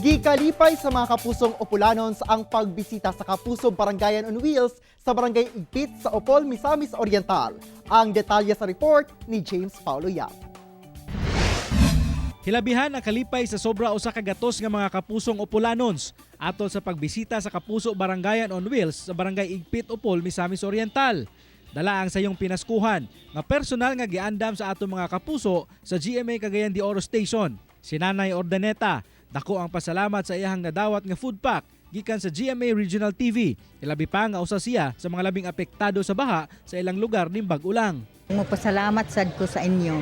Gikalipay sa mga kapusong Opolanons ang pagbisita sa Kapuso Barangayan on Wheels sa Barangay Igpit sa Opol, Misamis Oriental. Ang detalye sa report ni James Paulo Yap. Hilabihan ang kalipay sa sobra usa ka gatos nga mga kapusong Opolanons atol sa pagbisita sa Kapuso Barangayan on Wheels sa Barangay Igpit, Opol, Misamis Oriental. Dala ang sayong pinaskuhan nga personal nga giandam sa atong mga kapuso sa GMA Cagayan de Oro Station. Si Nanay Ordaneta, dako ang pasalamat sa iyahang nadawat nga food pack gikan sa GMA Regional TV. Ilabi pa nga usa siya sa mga labing apektado sa baha sa ilang lugar ning bag-ulang. Mopasalamat sad ko sa inyo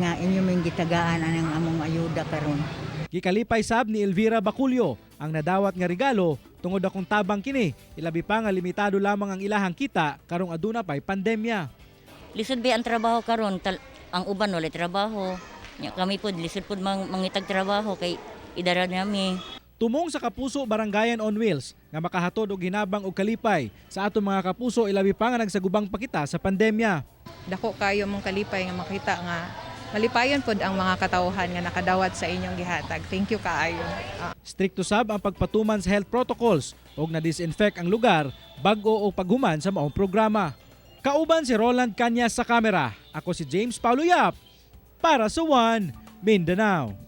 nga inyo ming gitagaan anang among ayuda karon. Gikalipay sab ni Elvira Baculio ang nadawat nga regalo tungod akong tabang kini, ilabi pa nga limitado lamang ang ilahang kita karong aduna pay pandemya. Lisod ba ang trabaho karon, ang uban wala trabaho. Nya kami pod lisod pod mangitag trabaho kay idara nami. Tumong sa Kapuso Barangayan on Wheels nga makahatod og hinabang og kalipay sa atong mga kapuso, ilabi pa nga nagsagubang pa kita sa pandemya. Dako kayo mong kalipay nga makita nga malipayon pod ang mga katawhan nga nakadawat sa inyong gihatag. Thank you kaayo. Strikto sab ang pagpatuman sa health protocols ug na-disinfect ang lugar bag-o o paghuman sa maong programa. Kauban si Roland Canyas sa kamera. Ako si James Paulo Yap para sa One Mindanao.